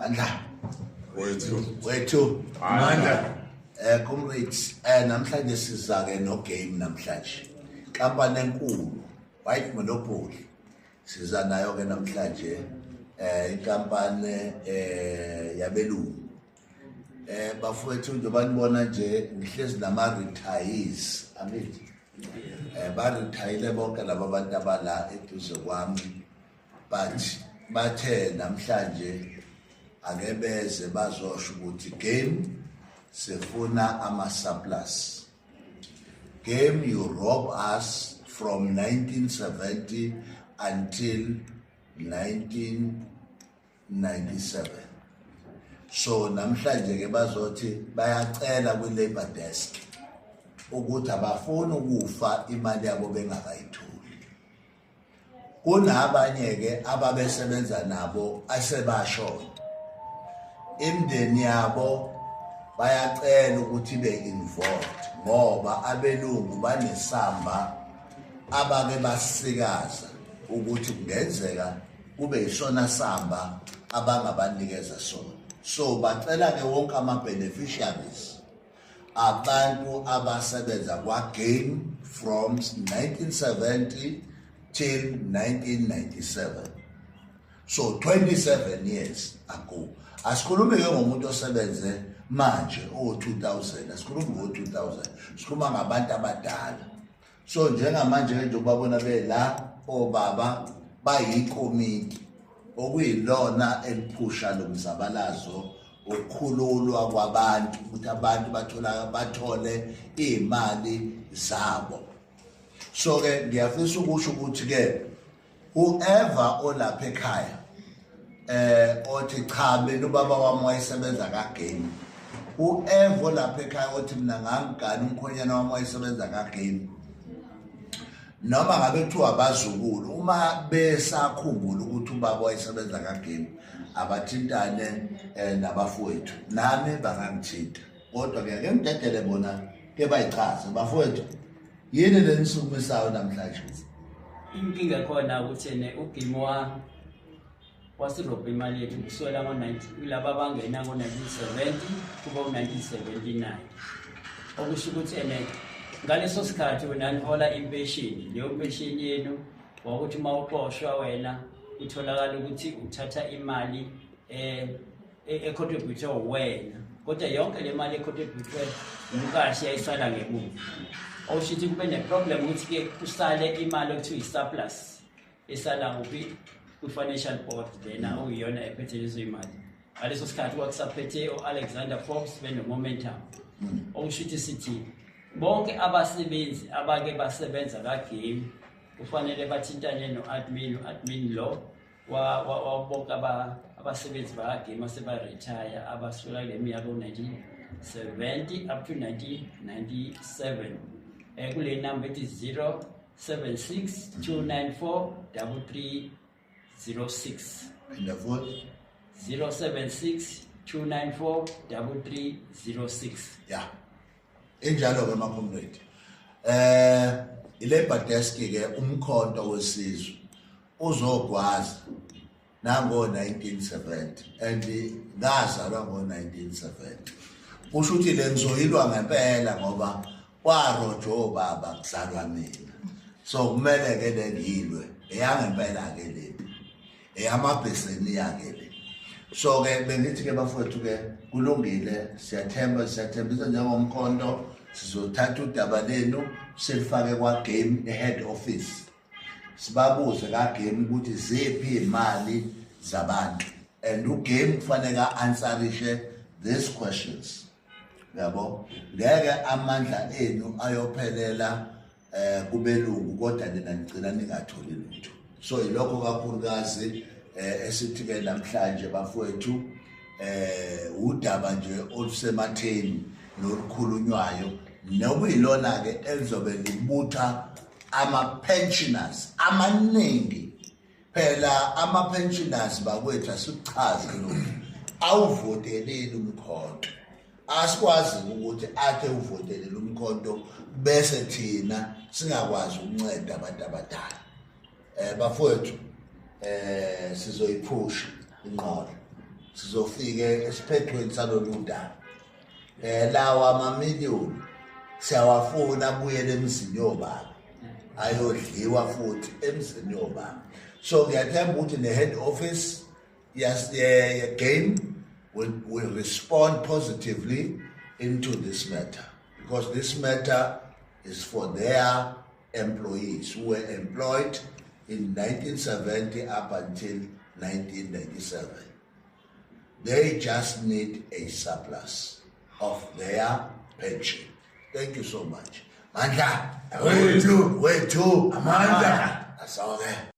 Mandla. Wethu. Wethu. Mandla. Comrades, namhlanje siza ke no game namhlanje. Kampani enkulu, White Monopoly. Siza nayo ke namhlanje inkampani yabelungu. Bafowethu, njengoba nibona nje ngihlezi nama retirees, angithi? Ba retire bonke laba bantu abala eduze kwami, but bathe namhlanje ake beze bazosho ukuthi game sifuna ama surplus. Game, you rob us from 1970 until 1997. So namhlanje ke bazothi bayacela kwi labor desk ukuthi abafuni ukufa imali yabo bengakayitholi. Kunabanye ke ababesebenza nabo asebashona, imindeni yabo bayacela ukuthi ibe involved ngoba abelungu banesamba abake basikaza ukuthi kungenzeka kube yisona samba abangabanikeza sona. So bacela ke wonke ama beneficiaries, abantu abasebenza kwa-Game from 1970 till 1997, so 27 years ago. Asikhulumi ke ngomuntu osebenze manje o-2000, asikhulumi ngo-2000, sikhuluma ngabantu abadala. So njengamanje ke, njengoba babona bela obaba bayikomiti okuyilona eliphusha lo mzabalazo ukukhululwa kwabantu, ukuthi abantu bathola bathole iy'mali zabo. So ke ngiyafisa ukusho ukuthi ke whoever olapha ekhaya othi cha, mina ubaba wami wayesebenza kaGame, whoever olapha ekhaya othi mina ngangigana umkhonyana wami wayesebenza kaGame, noma ngabe kuthiwa abazukulu uma besakhumbula ukuthi ubaba wayesebenza kaGame, abathintane nabafowethu, nami bangangithinta. Kodwa ke ake ngidedele bona ke bayichaze. Bafowethu, yini le nisukumisayo namhlanje? Inkinga khona ukuthi ene uGame wasirobha imali yethu kusukela ngo-90, kulaba abangena ngo-1970 kuba u-1979, okusho ukuthi ene ngaleso sikhathi wena nihola impesheni. Leyo mpesheni yenu wakuthi uma uxoshwa wena itholakala ukuthi uthatha imali econtribute wena, kodwa yonke le mali econtribute umqashi yayisala ngemuva, okusho ukuthi kube ne-problem ukuthi-ke kusale imali okuthiwa i-surplus esala kuphi? Kwi-financial board lena okuyiyona ephethe lezo imali. Ngaleso sikhathi kwakusaphethe o-Alexander Forbes beno-Momentum, okusho ukuthi sithi bonke abasebenzi abake basebenza kaGame kufanele bathintane no-admin, u-admin lo wa bonke abasebenzi bakaGame aseba-retire abasuka kule minyaka o-1970 up to 1997 kule number ethi 076 294 3306. Phinda futhi. 076 294 3306. Ya, injalo ke ma-comrade. I-labor desk ke, uMkhonto weSizwe uzogwaza nango 1970 and ngazalwa ngo 1970, kusho ukuthi le ngizoyilwa ngempela ngoba kwarojwa obaba kuzalwa mina. So kumele ke le ngilwe eyangempela ke le eyamabheseniya ke le. So ke bengithi ke bafowethu ke kulungile, siyathemba, siyathembisa njengoMkhonto sizothatha udaba lenu silifake kwa-Game e-head office, sibabuze kaGame ukuthi ziphi iy'mali zabantu, and uGame kufanele a-answerishe these questions, yabo. Ngeke amandla enu ayophelela kubelungu kodwa nina nigcina ningatholi lutho. So ilokho kakhulukazi esithi ke namhlanje bafowethu udaba nje olusematheni nolukhulunywayo nokuyilona ke elizobe libutha ama-pensioners amaningi. Phela ama-pensioners bakwethu, asikuchaze lokhu, awuvoteleli uMkhonto. Asikwazi ukuthi athe uvotelele uMkhonto bese thina singakwazi ukunceda abantu abadala. Bafowethu, sizoyiphusha inqola. Sizofike esiphethweni salolu daba. Lawa amamiliyoni siyawafuna abuyele emzini yobaba, ayodliwa futhi emzini yobaba. So ngiyathemba ukuthi ne-head office, yes, the game will respond positively into this matter, because this matter is for their employees who were employed in 1970 up until 1997. They just need a surplus of their pension. Thank you so much. Mandla, Wethu. wethu, Amandla. Asoke.